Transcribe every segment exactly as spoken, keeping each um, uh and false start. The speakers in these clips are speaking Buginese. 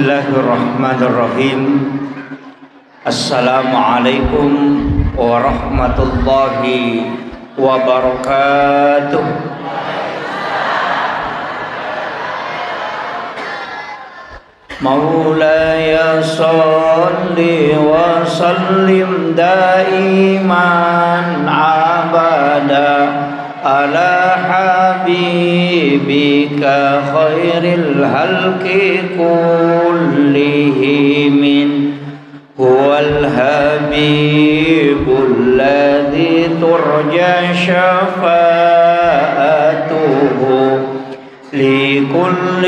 Bismillahirrahmanirrahim. Assalamualaikum warahmatullahi wabarakatuh. مولاي صل وسلم دائما أبدا على حبيبك خير الخلق كلهم. هو الحبيب الذي ترجى شفاعته لكل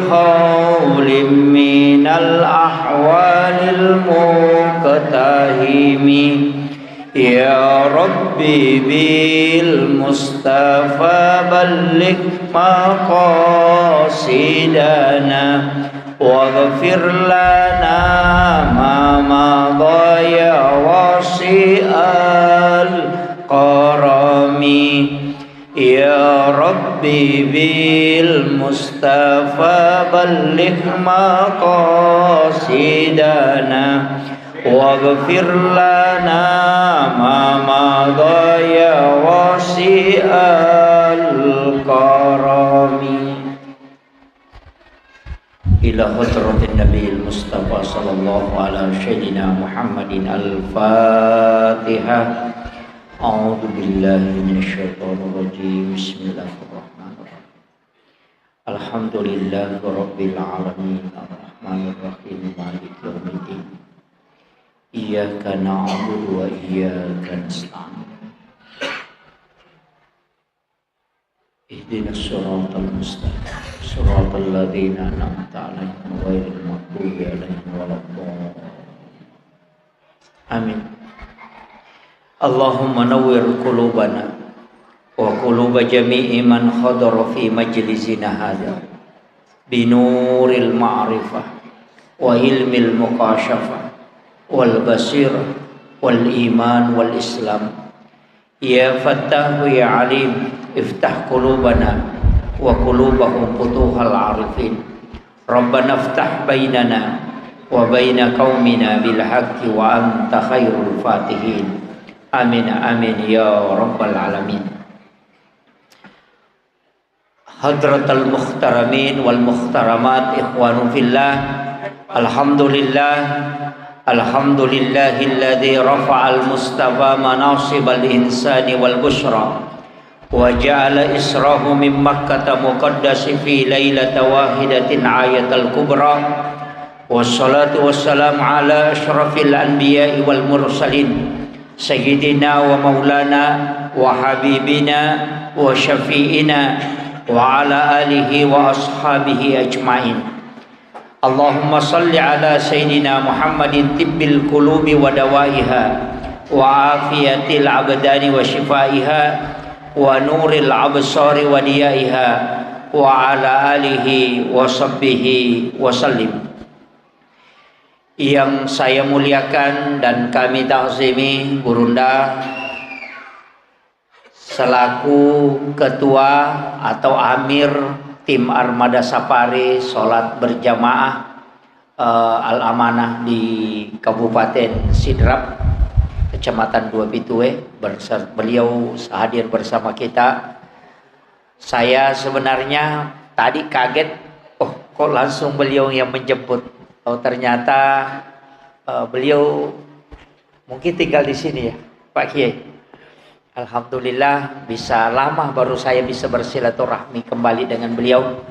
هول من الأهوال المقتحم. يا رب بالمصطفى بلغ مقاصدنا واغفر لنا ما مضى يا واسع الكرم. يا رب بالمصطفى بلغ مقاصدنا واغفر لنا ما مضى يا واسع الكرم. إلى حضرة النبي المصطفى صلى الله على سيدنا محمد الفاتحة. أعوذ بالله من الشيطان الرجيم. بسم الله الرحمن الرحيم. الحمد لله رب العالمين. الرحمن الرحيم. مالك يوم الدين. إياك نعبد وإياك نستعين. اهدنا الصراط المستقيم. صراط الذين أنعمت عليهم غير المغضوب عليهم ولا الضالين. آمين. اللهم نور قلوبنا وقلوب جميع من حضر في مجلسنا هذا بنور المعرفة وعلم المكاشفة والبصيرة والإيمان والإسلام. يا فتاح يا عليم، افتح قلوبنا وقلوبهم فتوح العارفين. ربنا افتح بيننا وبين قومنا بالحق وأنت خير الفاتحين. آمين، آمين يا رب العالمين. حضرة المحترمين والمحترمات، إخوان في الله، الحمد لله، الحمد لله الذي رفع المصطفى مناصب الإنسان والبشرى، وجعل إسراه من مكة مقدس في ليلة واحدة آية الكبرى، والصلاة والسلام على أشرف الأنبياء والمرسلين، سيدنا ومولانا وحبيبنا وشفيعنا وعلى آله وأصحابه أجمعين. اللهم صل على سيدنا محمد طب القلوب ودوائها وعافية الأبدان وشفائها ونور الأبصار وضيائها وعلى آله وصحبه وسلم. Yang saya muliakan dan kami takzimi, Gurunda, selaku ketua atau amir tim Armada Safari sholat berjamaah, eh, Al-Amanah di Kabupaten Sidrap, Kecamatan Dua Pitue, berser-, beliau hadir bersama kita. Saya sebenarnya tadi kaget, "Oh, kok langsung beliau yang menjemput?" Oh, ternyata, eh, beliau mungkin tinggal di sini ya, Pak Kiai. Alhamdulillah, bisa lama baru saya bisa bersilaturahmi kembali dengan beliau.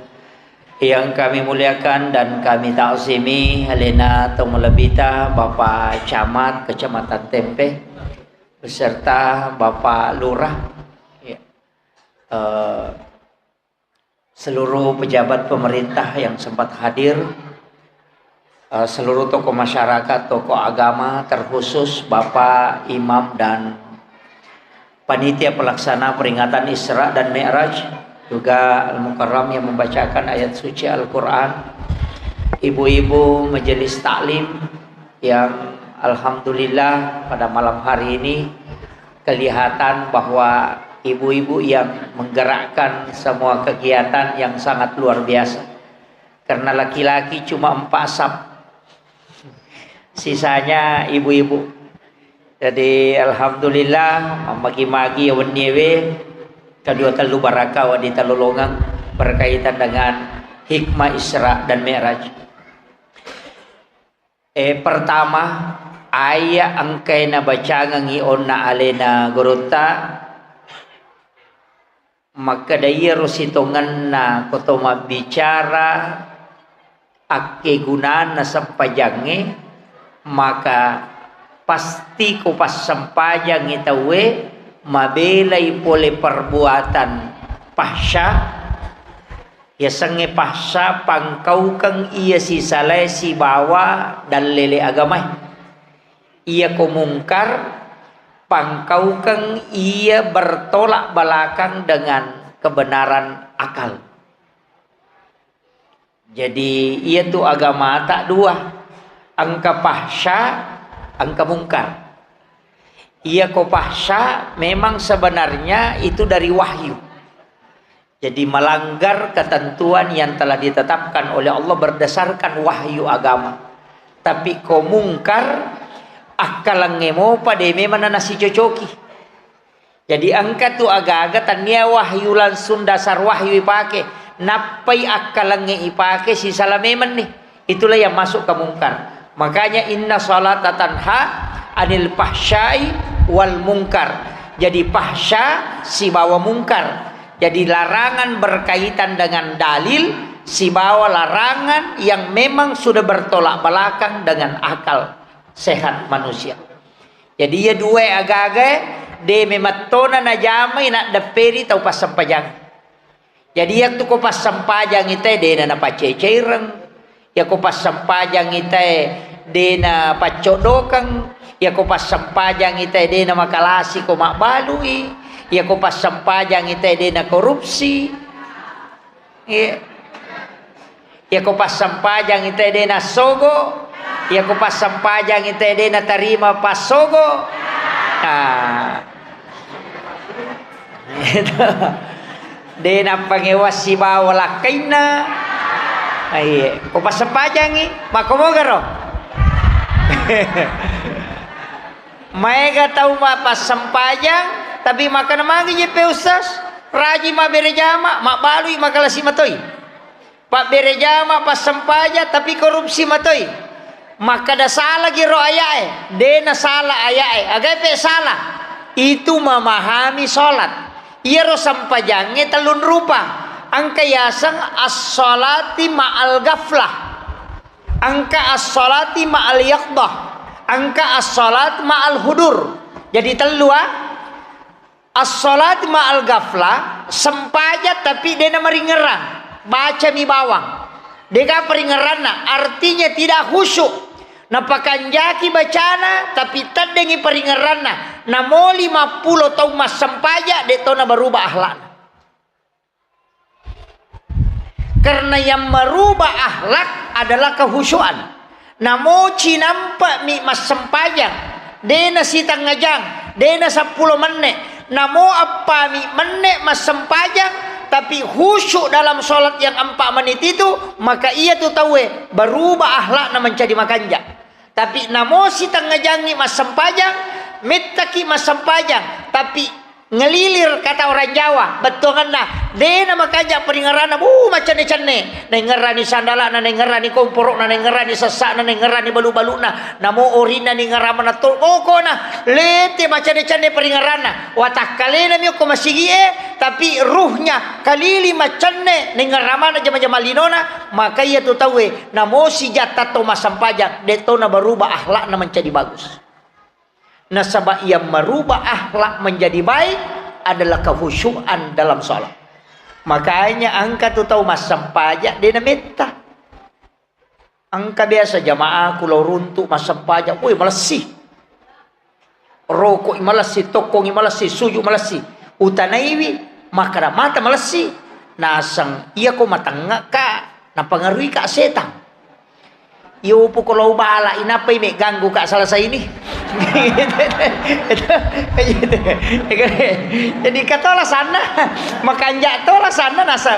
Yang kami muliakan dan kami takzimi, alena to malebita, Bapak Camat Kecamatan Tempe, beserta Bapak Lurah, ya, eh, seluruh pejabat pemerintah yang sempat hadir, eh, seluruh tokoh masyarakat, tokoh agama, terkhusus Bapak Imam dan panitia pelaksana peringatan Isra dan Mi'raj, juga Al-Mukarram yang membacakan ayat suci Al-Quran, ibu-ibu majelis taklim yang alhamdulillah pada malam hari ini kelihatan bahwa ibu-ibu yang menggerakkan semua kegiatan yang sangat luar biasa. Karena laki-laki cuma empat saf. Sisanya ibu-ibu. Jadi, alhamdulillah, mammagi-magi ya wenniewe, kedua tellu barakah wa ditalolongeng berkaitan dengan hikmah Isra dan Mi'raj. Eh, pertama, aya engkae nabacangengngi onna alena gurutta, makkeda iyaro sitongenna ko to mabbicara akkegunanna sempajangnge, maka pasti ko passempajangngi tauwe mabelai pole perbuatan fahsya. Yasengnge fahsya pangkaukeng iya sisalae sibawa dallele agamae. Iyako mungkar pangkaukeng iya bertolak belakang dengan kebenaran akal. Jadi, iya tu agamata dua, engka fahsya, engka mungkar. Iyako fahsya memang sebenarnya itu dari wahyu. Jadi, melanggar ketentuan yang telah ditetapkan oleh Allah berdasarkan wahyu agama. Tapi ko mungkar, akkalengnge mopa de memang nasicocoki. Jadi, engka tu agaga tania wahyu langsung dasar wahyu ipake, nappai akkalengnge ipake sisala memenni. Itulah yang masuk ke mungkar. Makanya, inna salata tanha anil fahsyai wal mungkar. Jadi, fahsya sibawa mungkar. Jadi, larangan berkaitan dengan dalil sibawa larangan yang memang sudah bertolak belakang dengan akal sehat manusia. Jadi, iya dua agaga de memettona najamai naddepperi tau passempajang. Jadi, iyatu ko passempajangngi te dena napaceceireng, iyako passempajangngi te dena paccoddokeng, iyako passempajangngi te dena makalasi ko mabbalui, iyako passempajangngi te dena korupsi. Iya. Iyako passempajangngi te dena sogo, iyako passempajangngi te dena tarima passogo. Ah. De nappangewa sibawa lakkainna. Iya, ko passempajangngi, makkomogaro. Maega tau ma-, passempajang, tapi makkeda magi jeppe ustaz, rajin mabbere jama, mabbalui makalasi matoi. Pabbere jama, passempajang, tapi korupsi matoi. Makkeda salagi ro ayae, dena sala ayae. Agae pe sala? Itu memahami salat. Iyaro sempajangnge tellung rupa. Engka yaseng as-salati ma'al ghaflah. Engka as-salati ma'al yaqdah. Engka as-salat ma'al hudur. Jadi tellu, ah. As-salat ma'al ghaflah, sempajang tapi de namaringerrang, bacami bawang. Dega paringerranna, artinya tidak khusyuk. Napakanjaki bacana, tapi teddengi paringerranna. Namo limappulo taung massempajang, de to nabaruba akhlakna. Karena yang merubah akhlak adalah kehusyuan. Namo cinampe'mi massempajang, dena sitengah jang, dena seppulo menne'. Namo eppami menne' massempajang, tapi khusyuk dalam sholat yang empat menit itu, maka iya tu tauwe berubah akhlakna menjadi makanja. Tapi namo sitengah jangngi massempajang, mettaki massempajang, tapi ngelilir kata orang Jawa, bettuanganna, de namakanja paringerranna, bu, macenne-cenne. Naingerrani sandalana, naingerrani komporo'na, naingerrani sessa'na, naingerrani balu-baluna. Namo orinna ningerramana to okona, lete macenne-cenne paringerranna. Watakkalena mi okko masigi'e, tapi ruhnya kalili macenne, naingerramana jama-jama linona, maka iya tu tauwe Namo sijatta to massempajang, de to nabaruba akhlakna menjadi bagus. Nasaba yang merubah akhlak menjadi baik adalah kehusyuan dalam sholat. Makanya engka tu tau massempajang de nametta. Engka biasa jamaah ku lao runtu massempajang, woi, malessi. Rokoi malessi, tokkongi malessi, suju malessi. Utanaiwi, makkeda mata malessi. Naseng, iyako matengngekka, napangaruika setang. Iyo, poko lao bala, inappai megganggu ka selesai ini. Jadi katola sanna, makanja tola sanna naseng.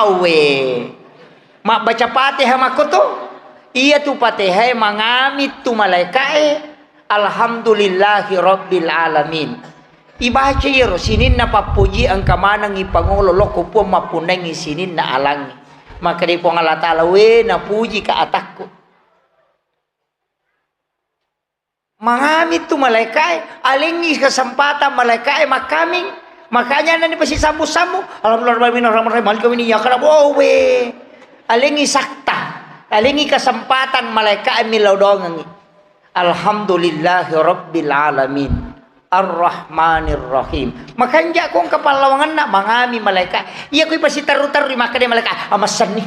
Awwe. Mabbaca Fatihah makkoto? Iyatu Fatihah e mangami tu malaika'e, "Alhamdulillahi rabbil alamin." Ibaca iyaro sininna pappuji engka manengngi pangolo lokko Puang mappunnangngi sininna alangnge. Makkeda Puang Allah Ta'ala, "We, napuji ka atakku." Mangami tu malaikae, alengngi kesempatan malaikae makkaming. Makanya nani pasi sambu-sambu, "Alhamdulillah, rabbil alamin, arrahmanir rahim, maliki yaumiddin, iyyaka na'budu wa iyyaka nasta'in." Alengngi sakta, alengngi kesempatan malaikae millau doangengngi. "Alhamdulillahi rabbil alamin." Ar-Rahmanir Rahim. Makanja ko engka pallawangenna, mangami malaika. Iya kui pasiterru-terru makkeda malaika, "Ah, massenni."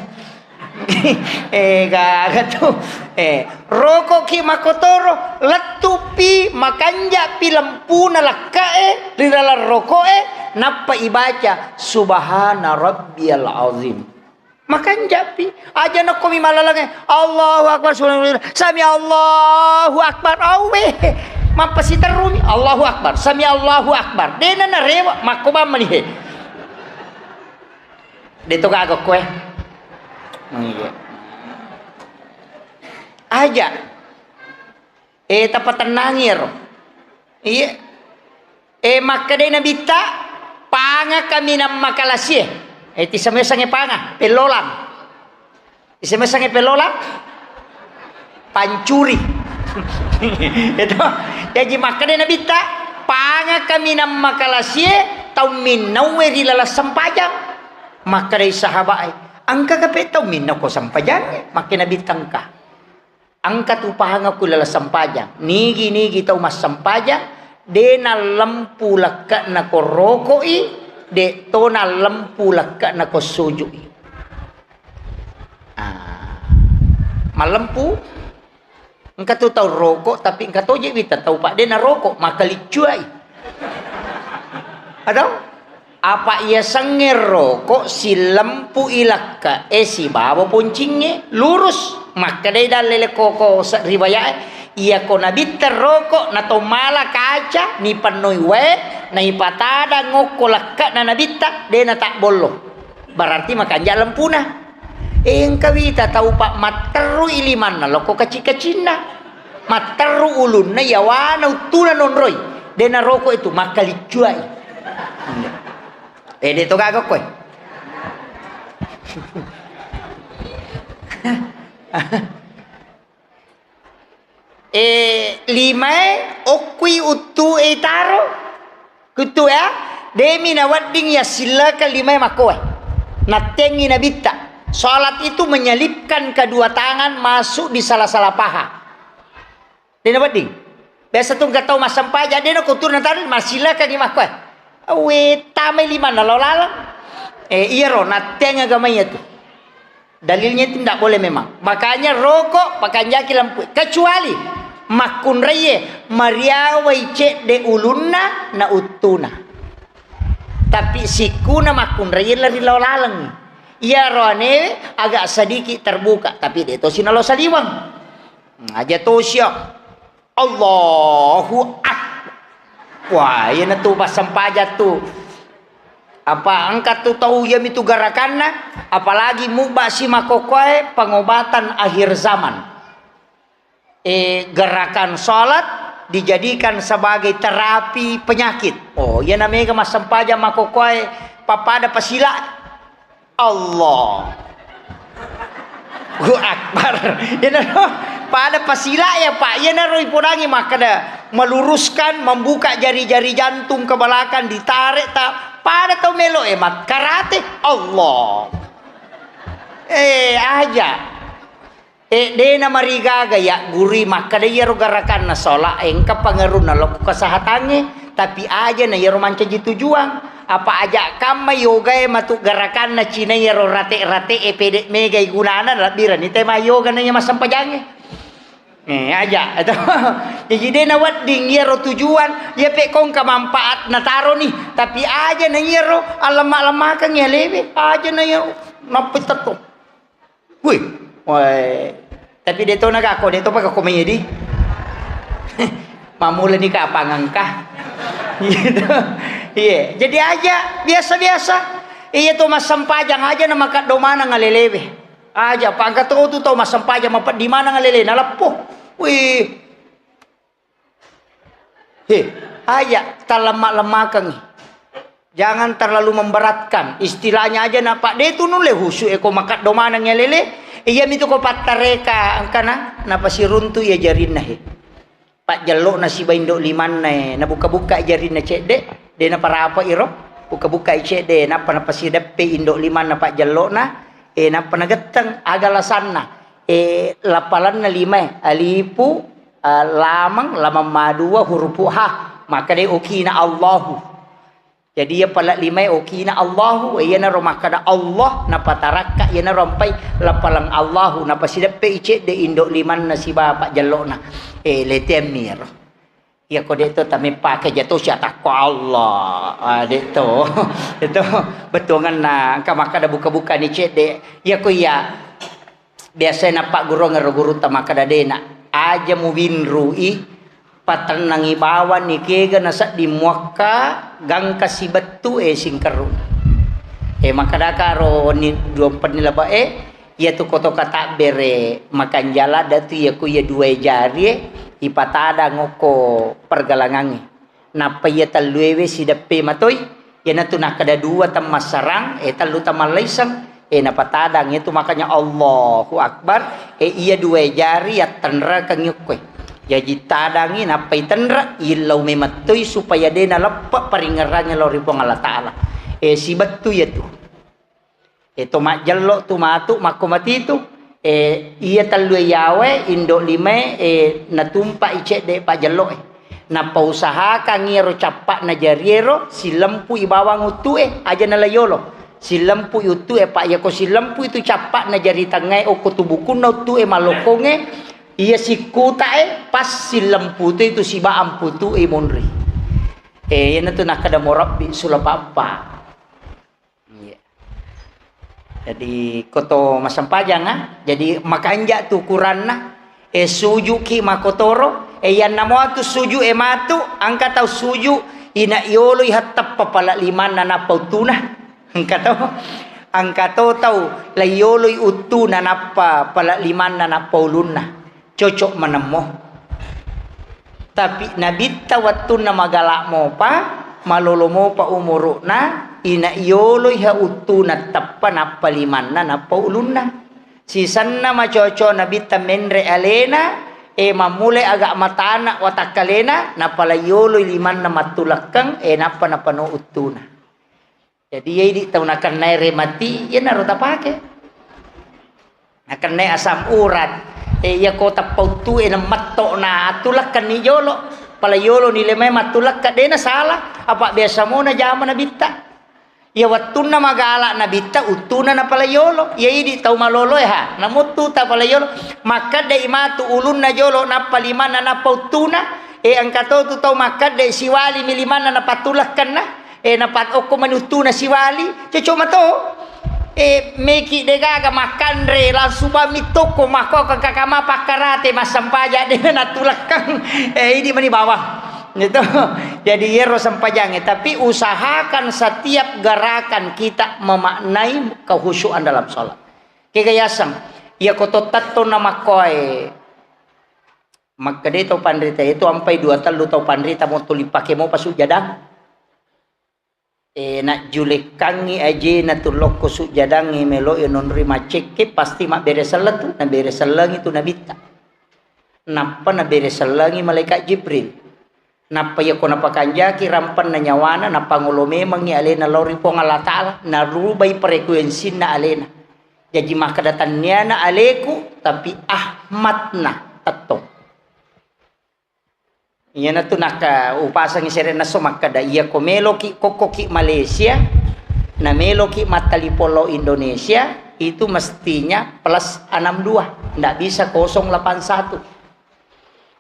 Eh, gaga tu. Eh, rokoki makotoro, lettupi, makanjapi lempuna lakkae ri dalam rokoe, nappa ibaca, "Subhana Rabbiyal Azim." Makanjapi. Aja nakkomi malalangnge, "Allahu Akbar, subhanallah, sami Allahu Akbar." Awe. Mappasiterrumi, "Allahu Akbar, sami Allahu Akbar." Dena narewa, makko bammani he. De to gaga koe. Iya. Aja. Eh, tapatennangi ero. Iya. Eh, makkedai Nabitta, "Panga kaminang makalasie." Eh, tisemessange panga, pellolang. Tisemessange pellolang? Pancuri. Itu. Jaji makkedai Nabitta, "Panga kaminang makalasie, tau minnaue ri laleng sempajang." Makkedai sahabae, "Engka kape tau minnau ko sempajangnge?" Makke Nabitta, "Engka." Engka tu pahangakku laleng sempajang. Nigi-nigi tau massempajang, de nallempu lekke'na ko roko'i, de to nallempu lekke'na ko suju'i. Ah, mallempu? Engka tu tau roko, tapi engka toje wita tau pa de naroko, makkaliccuai. Atau? Apa iya sengnge roko sillempu'i lekke'e sibawa poncingnge lurus. Makkedai dalle le koko se-, riwaya'e, "Iyako Nabitta roko na to mala kaca nipennoi wae, naipatada ngokko lekke'na Nabitta, de natabbollo. Berarti makanja lempuna." Engka wita tau pa matterrui limanna lokko kaci-kacinna. Matterru ulunna, yawana uttuna nonroi. De naroko itu, makkaliccuai. Eh, de to gaga koe. Eh, limae okkui uttu e taro. Kuttu ya, demi nawedding yassillekeng limae makkoe. Nattengi Nabitta, salat itu menyelipkan kedua tangan masuk di sela-sela paha. De nawedding. Biasa tu engka tau massempajang, de nako turun tadi, massilakangi makkoe. Awe, tamai limanna lao laleng. Eh, iyaro, natteng agamanya tu. Dalilnya itu ndak boleh memang. Makanya roko pakanjaki lampu. Kecuali makkunraie mariawai cedde ulunna na uttuna. Tapi sikkuna makkunraie lari lao laleng. Iyaro anewe agak sedikit terbuka, tapi de tosi nalo saliweng. Aja tosia. Allahu Akbar. Wah, iyana tu passempajang tu. Apa engka tu tau iyami tu gerakanna, apalagi mubba simakokkoe pengobatan akhir zaman. Eh, gerakan salat dijadikan sebagai terapi penyakit. Oh, iyana mega massempajang makokkoe pappada pasila. Allahu Akbar. Iyanaro pada pasila ya, Pak. Iyanaro ipodangi makkeda meluruskan, membuka jari-jari jantung ke belakang, ditarik ta. Pada tau melo e makkarate. Allah. Eh, aja. Eh, dena marigaga ya gurui makkeda iyaro gerakanna sola engka pangerunna lokko kesehatangnge, tapi aja na iyaro mancaji tujuang. Apa aja kamma yogae matu gerakanna cina iyaro rate-rate e pede megai gunana, labbirani tema yoga na iya massempajangnge. Eh, aja. Jaji dena wedding iyaro tujuan, iya pe kongka manfaat nataro ni, tapi aja na iyaro allemma-lemmakeng ya lewe, aja na iyaro nappa tetto. Wih, wae. Tapi de to nagako, de to paka komedi. Mamula ni kapangangka. Gitu. Iya, jadi aja biasa-biasa. Iya to massempajang aja na makaddo maneng alelewe. Aja pangka to tu tau massempajang mapeddi maneng alele na leppo. Wih. He, aja tallemma-lemmakengngi. Jangan terlalu memberatkan. Istilahnya aja na, Pak, de tu nulle husu e ko makaddo maneng ya lele. Iya mitu ko pattareka engkana napasiruntu iya jarinna he. Pak jellokna siba indo limanna e, nabuka-buka jarinna cedde, de naparapa iro. Buka-buka i cedde, nappa napasideppe indo limanna pak jellokna, e nappa nagetteng aga lasanna. E, lappalanna lima e, alifu, a, lameng, lameng madua, hurupu ha. Makkeda okina Allahu. Jadi iya pala limae okina Allahu, iyanaro makkeda Allah, napatarakka, iyanaro ampai lappalang Allahu, napasideppe i cedde indo limanna sibawa pajjello'na. Eh, leteammi iyaro. Iyako de' to tameppake jato siatakko Allah. Ah, de' to. Itu bettuanganna engka makkeda buka-bukani cedde. Iyako iya biasai nappagguruang ero gurutta makkeda de'na. Aja muwinrui, patennangi bawanni kega nasedding muakka gangka sibettu e singkerru. E makkedaka ro wenni duampenni labe'e, iyatu koto katabbere makanjala datu iyako iya duae jarie ipatadang okko pergelangangnge. Nappa iya telluewe sideppe matoi, iyanatu nakkeda dua temmassarang, eh, tellu temmallaiseng, eh, napatadang, iyatu makanya Allahu Akbar, eh, iya duae jari yattenrekeng yokkoe. Jaji tadangi, nappa itenre, illau memettoi supaya de' naleppe paringngerangnge lao ri Puang Allah Ta'ala. Eh, sibettu iyatu. E, to majjello tu matu makko matitu. E, iya tellue yawae, indo limae, e, natumpai cedde pajjello e. Nappa usahakan iyaro cappa'na jariero, silempui bawang uttu e, aja nala yolo. Silempui uttu e, pa iyako silempui tu cappa'na jari tengngae okko tu bukunna uttu e malokkongnge, iya sikkuta e, pas silempu tu itu siba amputu e monri. E, iyanatu nakkeda murabbi sulapa eppa. Iya. Jadi, koto massempajang, ah. Jadi, makanja tu ukuranna, eh, sujuki makotoro, eh, yanna mua tu suju e matu, engka tau suju, ina yoloi hatteppa pala limanna nappa uttuna. Engka to, engka to tau, la yoloi uttuna nappa pala limanna nappa ulunna. Cocok manemmo. Tapi Nabitta wettunna magala mopa, malolo mopa umuru'na, ina yoloi ha uttuna teppa nappa limanna nappa ulunna. Sisenna macoco Nabitta menre alena, e mammulai aga matana watakkalena, nappa la yoloi limanna mattulekkeng, e nappa napano uttuna. Jadi, iya idi tau nakennae remati, iyanaro tapake. Nakennae asam urat, e, iyako tappa uttu e nametto na attulekkenni jolo, pala yolo nile mai mattulekke, de nasala, apa biasa mo najama Nabitta. Iya wettunna magala Nabitta, uttuna napala yolo. Iya idi tau malolo e ha, namuttu tapala yolo. Makkedde i matu ulunna jolo, nappa limanna, nappa uttuna. E, engka to tu tau makkedde siwali mi limanna, napattulekkenna. E, napat okko mani uttuna siwali, cocok mato. E, meki degaga makkanre, langsung bammi tokko, makko kakama pakkarate, massampaja de natulekkang. E, idi mani bawang. Gitu. Jadi, iyaro sempajangnge, tapi usahakan setiap gerakan kita memaknai kehusyuan dalam sholat. Kega yaseng, iya koto tetto na makkoe, makkede tau panrita itu ampai dua tellu tau panrita mo tuli pake mo pasujadang. E, najjulekkangngi ajena tu lokko sujjadangnge melo e nonroi maccekke, pasti mabbere selleng tu, nabere sellengi tu Nabitta. Nappa nabere sellengi malaikat Jibril. Nappa iyako napakanjaki rampenna nyawana, napangolo memengngi alena lao ri Puang Allah Ta'ala, narubai frekuensinna alena. Jaji makkeda, tenniana aleku, tapi Ahmadna tettong. Iyanatu nakka upasangi serenna esso makkeda, iyako meloki kokkoki Malaysia, na meloki mattalipong lao Indonesia, itu mestinya plus enam dua, ndak bisa kosong delapan satu.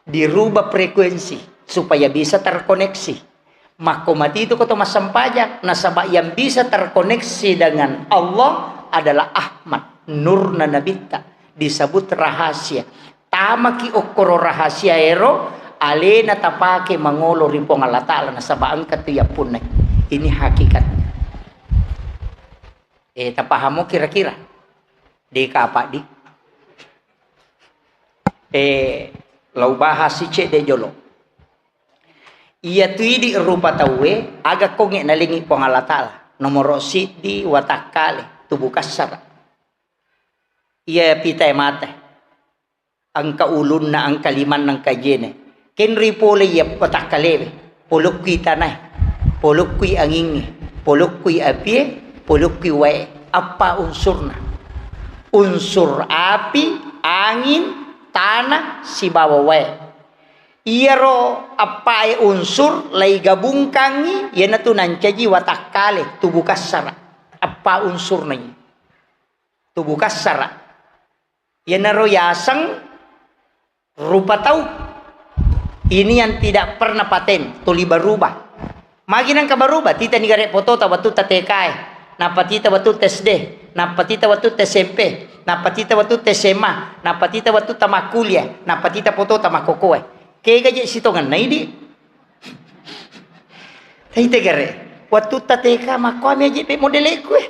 Dirubah frekuensi supaya bisa terkoneksi. Makko matitu koto massempajang, nasaba yang bisa terkoneksi dengan Allah adalah Ahmad, nurna Nabitta, disebut rahasia. Tamaki okkoro rahasia ero, alena tapake mangolo ri Puang Allah Ta'ala, nasaba engka tu yappunnai. Ini hakikatnya. Eh, tapahamo kira-kira? De kapang di. Eh, lao bahas sicedde jolo. Iyatu idi rupa tauwe, aga konge nalengi Puang Allah Ta'ala. Nomoro siddi, watakkale, tubuh kassara. Iya pitae mate. Engka ulunna, engka limanna, engka jene. Kenri pole iya patakkalewe. Polokkui tanae, polokkui angingnge, polokkui apie, polokkui wae. Appa unsurna? Unsur api, angin, tana, sibawa wae. Iyaro eppae unsur laigabungkangngi, iyanatu nancaji watakkale, tubuh kassara. Eppa unsurna iya. Tubuh kassara. Iyanaro yaseng rupa tau. Ini yang tidak pernah paten, tuli berubah. Magi nengka berubah, tita nigare potota wettu ta T K e, nappa tita wettu ta S D, nappa tita wettu ta S M P, nappa tita wettu ta S M A, nappa tita wettu ta makkuliah, nappa tita potota makkokoe. Kega je sitongenna idi. Taite gare, wettu ta T K makkoami aje pe modeleku e.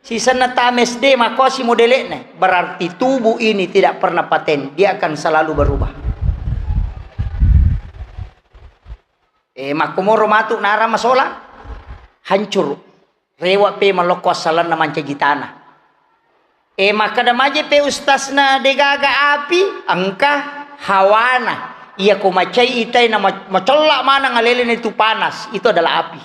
Sisenna tama S D makkosi modele'na, berarti tubuh ini tidak pernah paten, dia akan selalu berubah. Eh, makkomoro matu nara masolang, hancur. Rewa pe malokko assalanna mancaji tanah. Eh, makkeda maje pe ustasna degaga api, engka hawana. Iya ko macai itai na ma-, macella maneng alelena itu panas, itu adalah api.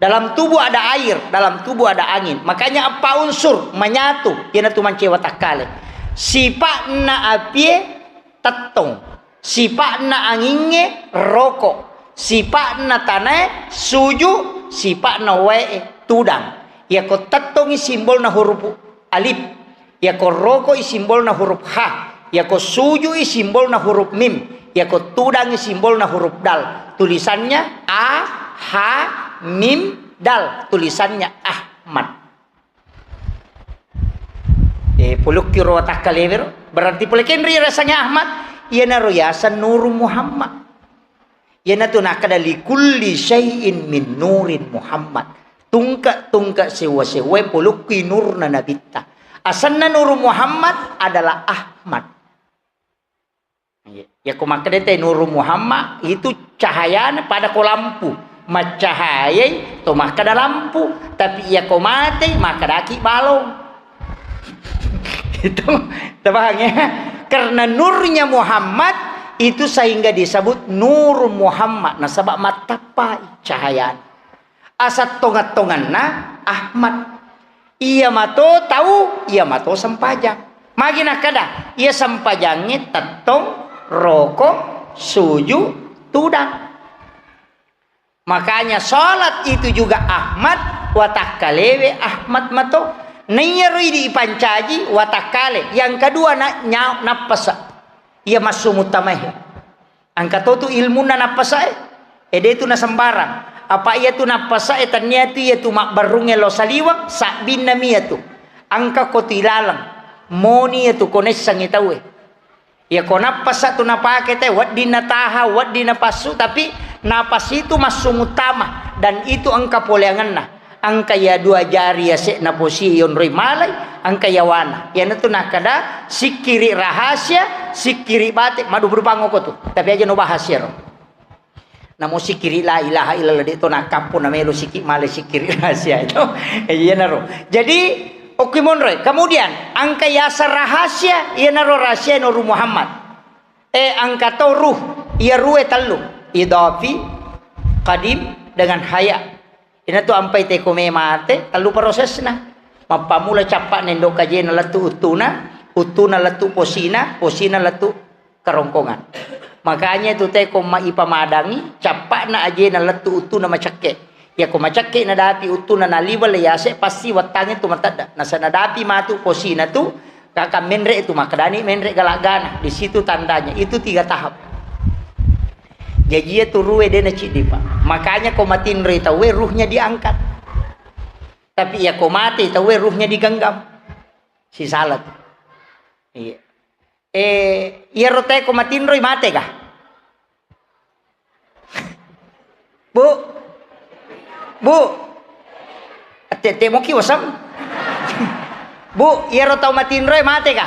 Dalam tubuh ada air, dalam tubuh ada angin. Makanya empat unsur menyatu, iyanatu mancaji watakkale. Sipa'na apie tettong, sipa'na angingnge roko, sipa'na tanae suju, sipa'na wae tudang. Yako tettongi simbolna huruf alif. Yako rokoi simbolna huruf ha, yako sujui simbolna huruf mim, yako tudangi simbolna huruf dal. Tulisannya A, ha, mim, dal. Tulisannya Ahmad. Eh, pulukki ro watakkalewe ro. Berarti pole kenri rasanya Ahmad. Iyanaro yaseng Nuru Muhammad. Iyanatu nakkeda, "Likulli syai'in min nurin Muhammad." Tungke-tungke sewwa-sewwae polokkui nurna Nabitta. Asenna Nuru Muhammad adalah Ahmad. Iya. Yako makkeda te Nuru Muhammad, itu cahayana pada ko lampu. Maccahayai to makkeda lampu. Tapi yako matei, makkedaki balong. Itu, tapahang ya? Karena nurnya Muhammad itu sehingga disebut Nur Muhammad. Nasaba mattappai cahayana. Asattonga-tonganna Ahmad. Iya mato tau, iya mato sempajang. Magi nakkeda, iya sempajangnge tettong, roko, suju, tudang. Makanya salat itu juga Ahmad, watakkalewe Ahmad mato. Naiyaro idi ipancaji watakkale. Yang kedua na, nya-, nappasa. Iya massu muttamae. Engka to tu ilmunna nappasae. Ede tu nasembarang. Apa iya tu nappasae, tania tu iya tu mabbarrungnge lo saliweng, sabbinna mi iya tu. Engka ko tu ilaleng. Moni iya tu ko naissengngi tauwe. Iya ko nappasa tu napake te, wedding nataha, wedding napassu, tapi napas itu massu muttama dan itu engka poleangenna. Engka iya dua jari yase'na posi yonroi malai, engka yawana. Iyanatu nakkeda sikkiri rahasia, sikkiri bate, maddupa-dupang oko tu. Tapi aja no bahas iyaro. Namo sikkiri la ilaha illallah, de to nakkappo namelo sikki male sikkiri rahasia itu. Iyanaro. Jadi, okki monroi. Kemudian, engka yaseng rahasia, iyanaro rahasia Nuru Muhammad. Eh, engka to ruh, iya ruhe tellu. Idafi, qadim, dengan haya. Inatu ampai te ko me mate, tellu prosesna. Mappamula cappa nendo kajena lettu uttuna, uttuna lettu posina, posina lettu kerongkongan. Makanya itu te ko ma-, ipamadangi, cappana ajena lettu uttuna macekke. Yako macekke nadapi uttuna naliweng le yase, pasti wettangnge tu matedda. Nasa nadapi matu posina tu, kaka menre tu makkedani menre galaggana. Di situ tandanya. Itu tiga tahap. Jaji iya tu ruhe de naciddi, Pak. Makanya ko matinroi tauwe ruhnya diangkat. Tapi iya ko mate tauwe ruhnya digenggam. Sisala tu. Iya. Eh, iyaro te ko matinroi mate ga? Bu? Bu? Ette-ette moki wasem? Bu, iyaro tau matinroe mate ka?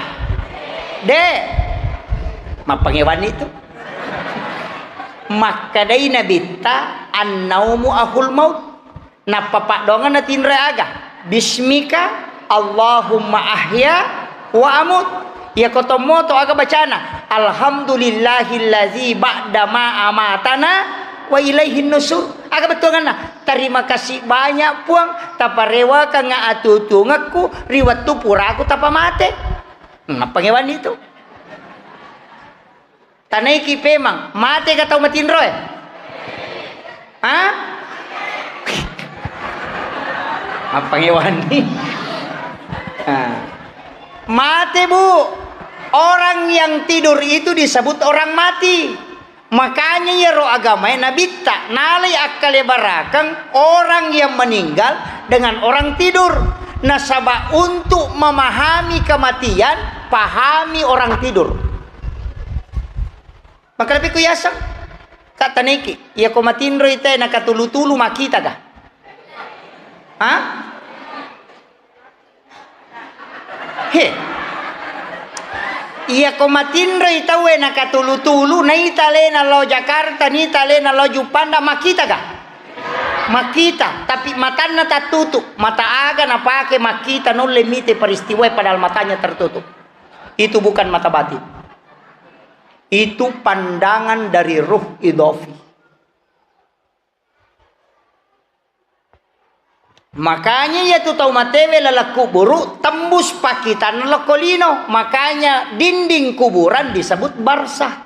De. Mappangewanni tu. Makkedai Nabitta, "Annaumu ahul maut." Nappa paddoangenna tinroe aga? "Bismika Allahumma ahya wa amut." Iyako tommoto aga bacana? "Alhamdulillahillazi ba'da ma amatana wa ilaihin nusur." Aga bettuangenna? "Terima kasih banyak, Puang, taparewakengnga atuo-tuongekku ri wettu puraku tapamate." Nappangewanni tu. Tanaiki pemang, mate ga tau matinroe? Ha? Mappangewani. Ha. Mate, Bu. Orang yang tidur itu disebut orang mati. Makanya iyaro agamae nabitta nalai akkalebarakeng orang yang meninggal dengan orang tidur. Nasaba untuk memahami kematian, pahami orang tidur. Maka lebih ku yaseng, Kak, taniki, iya ko matinroi te nakatulu-tulu, makkita ga? Ha? He. Iya ko matinroi tauwe nakatulu-tulu, naita alena lao Jakarta, naita alena lao Juppanda, makkita ga? Makkita, tapi matanna tattutu. Mata aga napake makkita, naulle mite peristiwae padahal matanya tertutup. Itu bukan mata batin. Itu pandangan dari ruh idofi. Makanya iyatu tau matewe laleng kuburu tembus pakkitanna lokko lino. Makanya dinding kuburan disebut barzah.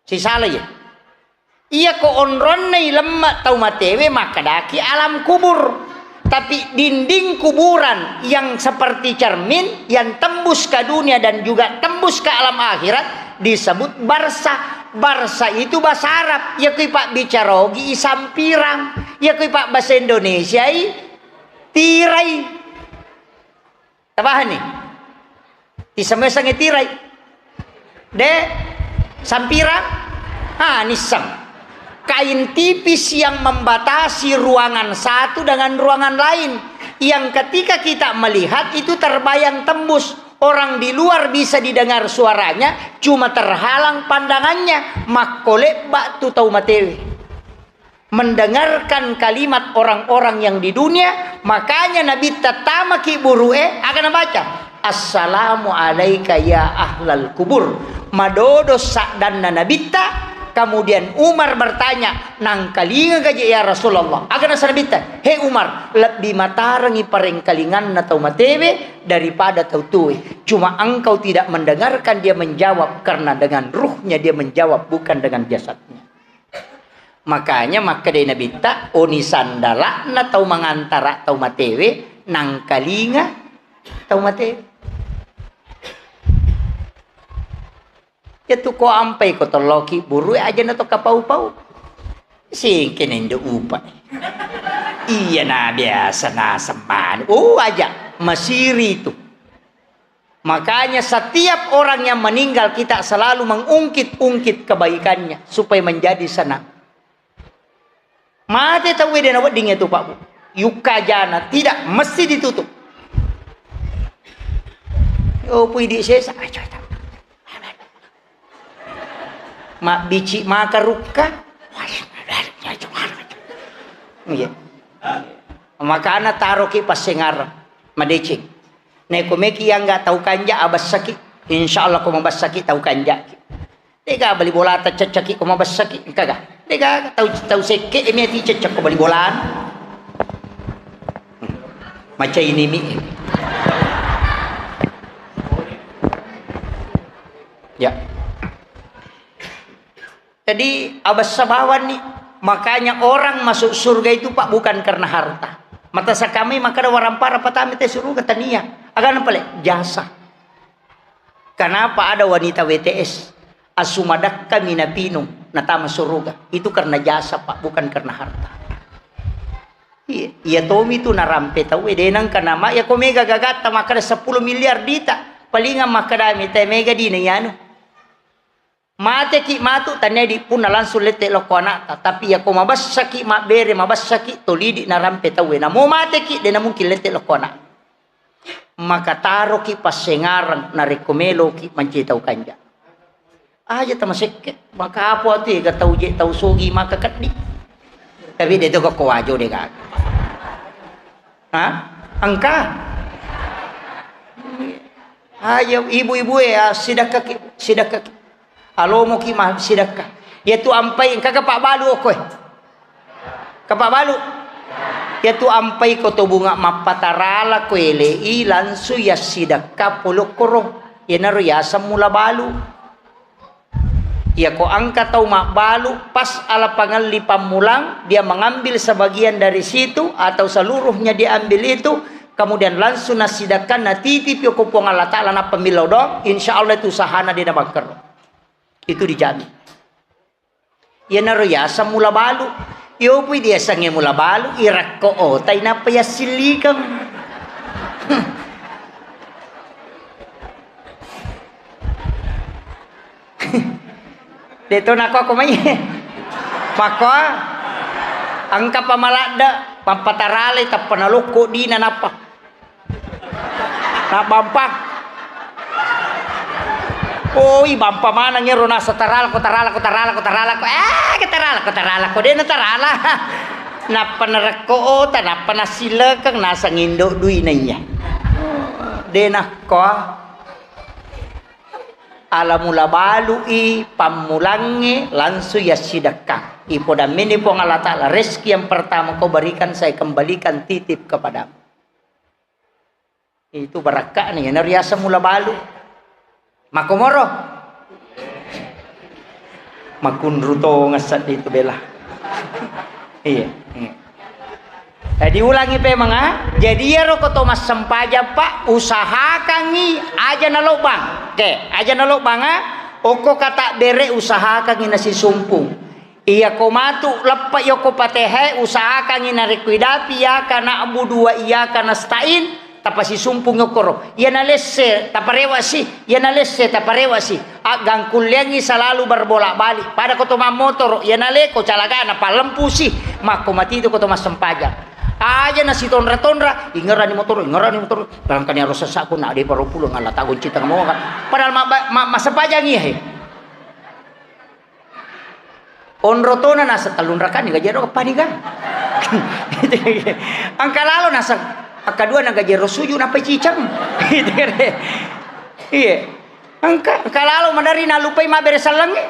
Sisala iya. Iya ko onronnai lemme tau matewe makkedaki alam kubur. Tapi dinding kuburan yang seperti cermin yang tembus ke dunia dan juga tembus ke alam akhirat disebut barzah. Barzah itu bahasa Arab. Iya kui pabbicara ogi i sampirang. Iya kui pabbahasa Indonesia i tirai. Tapahanni? Isemeseng tirai. De, sampirang? Ah, nisseng. Kain tipis yang membatasi ruangan satu dengan ruangan lain. Yang ketika kita melihat itu terbayang tembus. Orang di luar bisa didengar suaranya, cuma terhalang pandangannya. Makkolebba tu tau matewe mendengarkan kalimat orang-orang yang di dunia, makanya Nabitta tamaki buru'e, aga nabaca? "Assalamu alaika ya ahlal kubur." Madodo saddanna Nabitta, kemudian Umar bertanya, "Nangkalinga gaje ya Rasulullah?" Aga nasa Nabitta, "He Umar, lebbi matarengi parengkalinganna tau matewe daripada tau tuwe. Cuma engkau tidak mendengarkan dia menjawab, karena dengan ruhnya dia menjawab, bukan dengan jasadnya." Makanya makkedai Nabitta, oni sandala'na tau mangantara tau matewe, nangkalinga tau matewe. Iyatu ko ampai ko tolloki burue aja na to kapau-pau. Singke nendo upa. Iya na biasa naseng manu. Oh, aja masiri itu. Makanya setiap orang yang meninggal kita selalu mengungkit-ungkit kebaikannya supaya menjadi senang. Mate tauwe de nawedding itu, Pak Bu. Yukka jana tidak mesti ditutup. Yo pui di sesa. Mabbici maka rukka. Iya. Makana taroki passengareng. Madeceng. Neko meki yang nggak tahu kanja abessaki. Insya Allah ko mabessaki tahu kanjaki. Dega bali bolata ceccaki ko mabessaki. Engka ga? Dega tau, tau sekke emi ati ceccak ko bali bolana. Maca ini mi. Ya. Jadi, abessa bawanni. Makanya orang masuk surga itu, Pak, bukan karena harta. Mata sakamai makkeda warampara patama te suruga tania. Agana pale? Jasa. Kenapa ada wanita W T S? Asu madakka minapinung, natama suruga. Itu karena jasa, Pak, bukan karena harta. Iya, iya tomi tu narampe tau, eh, denang kana ma, ya ko mega gagatta makkeda sepuluh miliar dita. Palingan makkeda mita mega dina yanu. Mateki matu, tania di punna langsung lette lokko anakta. Tapi iya ko mabessaki, mabbere, mabessaki, tolidi narampe tauwe. Namo mateki, dena mungkin lette lokko anak. Maka taroki passengareng narekko meloki mancaji tau kanja. Aja tamasekke, maka apa tu ega tau je, tau sogi maka keddi. Tapi de to ko wajo de gaga. Ha? Engka? Ayo ibu-ibu e, ah, sidakkaki, sidakkaki. Alomoki ma sidakka. Iyatu ampai engka kapabbalu okkoe. Kapabbalu. Iyatu ampai ko to bunga mappatarala ko elei langsung ya sidakka polokkoro. Iyanaro yaseng mula balu. Iya ko engka tau mabbalu, pas ala pangelli pammulang, dia mengambil sebagian dari situ atau seluruhnya diambil itu, kemudian langsung nasidakkan, natitipi ko Puang Allah Ta'ala, nappa millau doang, insya Allah itu usahana de nabangkero. Itu dijamin. Iyanaro yaseng mula balu. Iyopui diyasengnge mula balu, irekko otai nappa yassillikeng. Deto nako aku mai. Mako engka pamaladde, pappatarale, tappa nalokko dina nappa. Nabbampa. Oi, bampa maneng ero nasa taralako, taralako, taralako, taralako. Eh, ke taralako, taralako. Dena tarala. Nappa narekko ota, nappa nasilekeng, nasang indo dui naiya. Dena ko. Ala mula balui pammulangnge langsung yassidekka. Ipodammini Puang Allah Ta'ala, rezeki yang pertama kau berikan, saya kembalikan titip kepadamu. Itu barakka'na, iyanaro riaseng mula balu. Makkomoro? Makunru tongeng seddi tu bela. Iya, iya. Eh, diulangi pemeng, ah. Jadi, iyaro ko to massempajang, Pak, usahakangngi aja nalobbang. Oke, aja nalobbang, ah. Okko kata bere usahakangngi nasisumpung. Iya ko matu leppa yoko Fatihah, usahakangngi narekko idapi iyyaka na'budu wa iyyaka nasta'in, tapasisumpung yokkoro. Iya nalesse, taparewasi, iya nalesse, taparewasi. Aggangkulleangngi salalu berbolak-balik. Pada ko to mammotoro, iya naleko calagana pallempusi, makko matitu ko to massempajang. Aja nasitonra-tonra, ingerani motoro, ingerani motoro. Barangkani aro sessa'ku na de paro pulo ngalla tagon citeng moga. Padahal ma-, ma-, massempajang iya he. Onro tona naseng tellung rakani gajero paniga. Engka lalo naseng akkadua na gajero suju nappa ciceng. Iya. Engka, engka lalo madari nalupai mabbere sellengnge.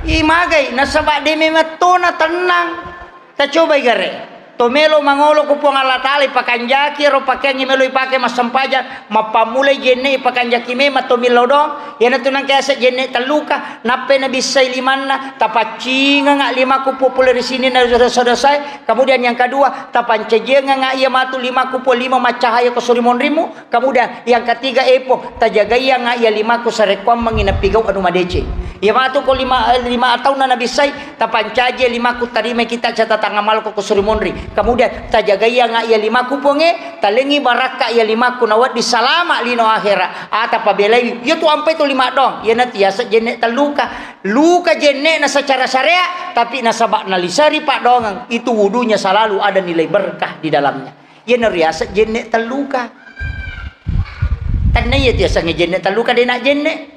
Imagai nasaba de memettona tennang. Tacobai gare. To melo mangolo ku Puang Allah Ta'ala, ipakanjaki ero pakeangnge melo ipake massempajang, mappammulai jenne ipakanjaki memang to millau doang. Iyanatu nangka yaseng jenne telluka, nappai nabissai limanna, tapaccingenga limaku pole ri sininna dosa-dosae. Kemudian yang kedua, tapancajiangenga iya matu limaku pole lima maccahaya ko suri monrimmu. Kemudian yang ketiga, epo, tajagaiangnga iya limaku sarekkuammengngi napigau anu madeceng. Iya matu ko lima, lima taunna nabissai, tapancaji limaku tarimai kita catatan amalku ko suri monri. Kemudian tajagaiangnga iya limaku Puangnge, talengngi barakka iya limaku nawedding salama lino akhera. Ata pabelai, iya tu ampai tu lima dong. Iyanatu yaseng jenne telluka. Luka jenne'na secara syariat, tapi nasaba nalisari paddoangeng, itu wudunya selalu ada nilai berkah di dalamnya. Iyana riaseng jenne telluka. Tenna iya tu yasengnge jenne telluka, dena jenne.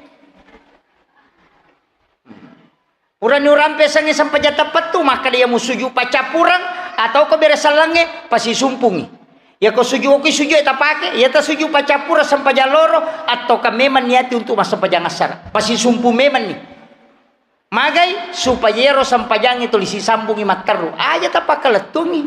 Purani urampe sengnge sempajang teppettu, makkeda iya musuju paccappureng atau ko bere sellengnge pasisumpungi. Iya ko suju okki suju tapake, iya ta suju paccappureng sempajang loro, atau ka memang niati untuk massempajang assara. Pasisumpung memang ni. Magai supaya ero sempajangnge tuli sisambungi matteru. Aja tapakkalettungi.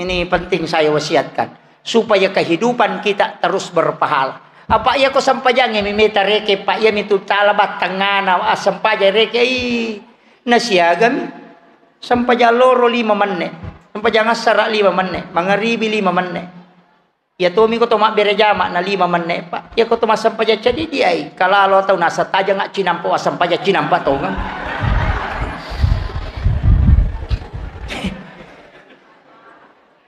Ini penting saya wasiatkan, supaya kehidupan kita terus berpahala. Apa iya ko sempajangnge mimeta reke, Pak, iya mitu tala battengana, ah, sempajang reke, ih, nasiagami. Sempajang loro lima menne, sempajang assara lima menne, mangaribi lima menne. Iya tomi ko to mabbere jama na lima menne, Pak. Iya ko to massempajang cedidi ai, kalalo tau nasa tajang cinampa, wassempajang cinampa tongeng.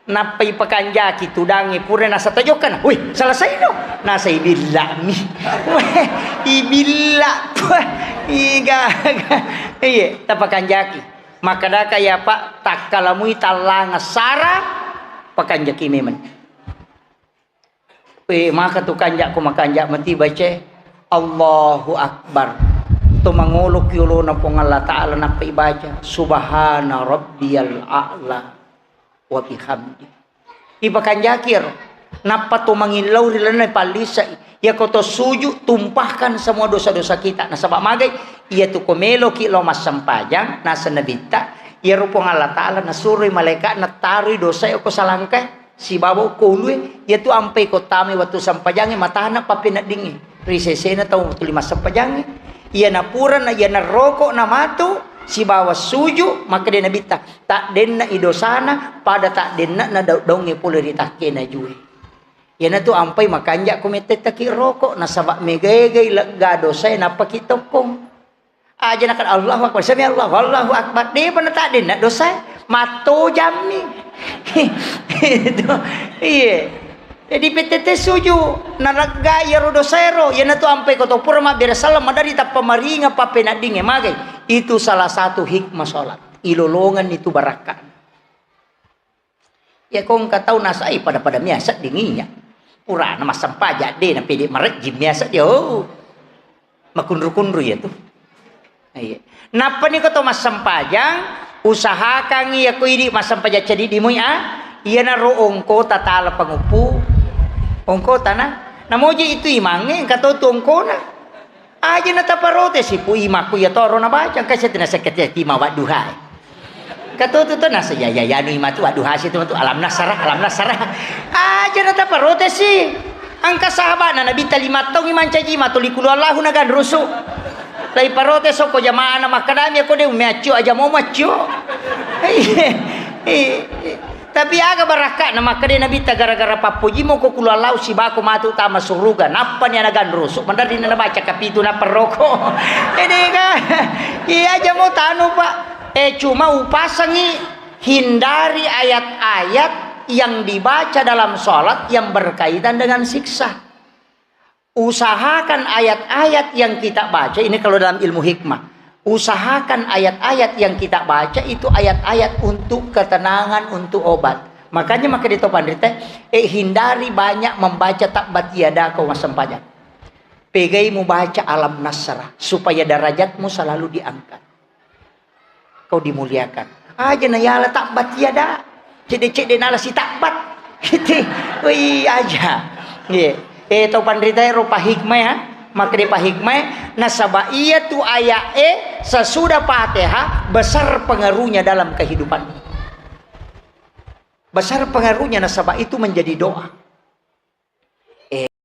Nappa ipakanjaki tudangnge pura nasa tajokkana. Wih, selesai no. Nasa ibillami. Weh, ibilla. Weh, iga. Iye, tapakanjaki. Makkedaka iya, Pak, takkalamui tallang assara, pakanjaki memang. Eh, maka tu kanja ko makanja mati baca Allahu Akbar. To mangolo ki olona Puang Allah Ta'ala nappa ibaca Subhana Rabbiyal A'la wa bihamdi. Ipakanjaki ero. Nappa to mangillau ri lalenna pallissai. Iya ko to sujud, tumpahkan semua dosa-dosa kita. Nasaba magai, iya tu ko meloki lao massempajang, nasa nabitta, iyaro Puang Allah Ta'ala nasuroi malaika'na taroi dosa ko salangka. sibawa ko ulue, iyatu ampai ko tamai wettu sempajangnge, matana pappeneddingnge ri sesena tau tuli massempajangnge. Iyana purana, iyana rokok na matu sibawa suju, makkeda Nabitta, taddenna i dosana pada taddenna na daung-daungnge pole ri takkena jue. Iyanatu ampai makanja ko mettettaki rokok, nasaba mega-egai lega dosae nappaki tokkong. Aja nakana Allahu Akbar, sami Allahu, Allahu Akbar. Depa nataddenna dosae, mattojammi. Itu. Iye. Jadi pettette suju, nalegga iyaro dosaero, iyanatu ampai ko to pura mabbere sallang, madari tappa maringa pappeneddingnge magai. Itu salah satu hikmah sholat. Ilolongan itu barakka. Iya ko engka tau nasai pada-pada miasa dinginya. Purana massempajang de na pede marejjing miasa dia. Oh. Makunru-kunru ya tu. Iya. Nappa ni ko to massempajang, usahakan iya ko idi massempajang cedidi mui a, iyanaro ongkota tala panguppu. Ongkota na. Namoji itu imangnge engka to tu ongkona. Aja nataparotesi pu imakku ya toro nabaca, engka seti nasekketi ima wadduhae. Katutu to nasa ya, ya, ya, anu ima tu wadduhasi tu, tu alam nasara, alam nasara. Aja nataparotesi. Engka sahabatna Nabitta lima taung imancaji ima tuli kulu Allahu naganrusu. Lai parotes ko jamaana makkedami ko de ummi accio aja mau maccio. Iya. Iya. Tapi aga barakka'na makkeda Nabitta gara-gara pappojimo ko kulu Allahu sibako matu tama suruga. Nappani ana ganrusu, mandarri nabaca kapitu nappa roko. Ede ga, iya aja mau tanu, Pak. Eh, cuma upasangi, hindari ayat-ayat yang dibaca dalam sholat yang berkaitan dengan siksa. Usahakan ayat-ayat yang kita baca, ini kalau dalam ilmu hikmah, usahakan ayat-ayat yang kita baca itu ayat-ayat untuk ketenangan, untuk obat. Makanya maka di topan rite, eh, hindari banyak membaca tabbat yada ko massempajang. Pegai mubaca alam nasrah supaya derajatmu selalu diangkat. Kau dimuliakan. Aja na yala tabbat yada. Cedde-cedde nala si tabbat. Gitu. Wih, aja. Iya. Eh, tau panrita ero pa hikmah ya. Maka dia pa hikmah, nasaba iya tu ayat eh sesudah Fatihah besar pengaruhnya dalam kehidupan. Besar pengaruhnya nasaba itu menjadi doa.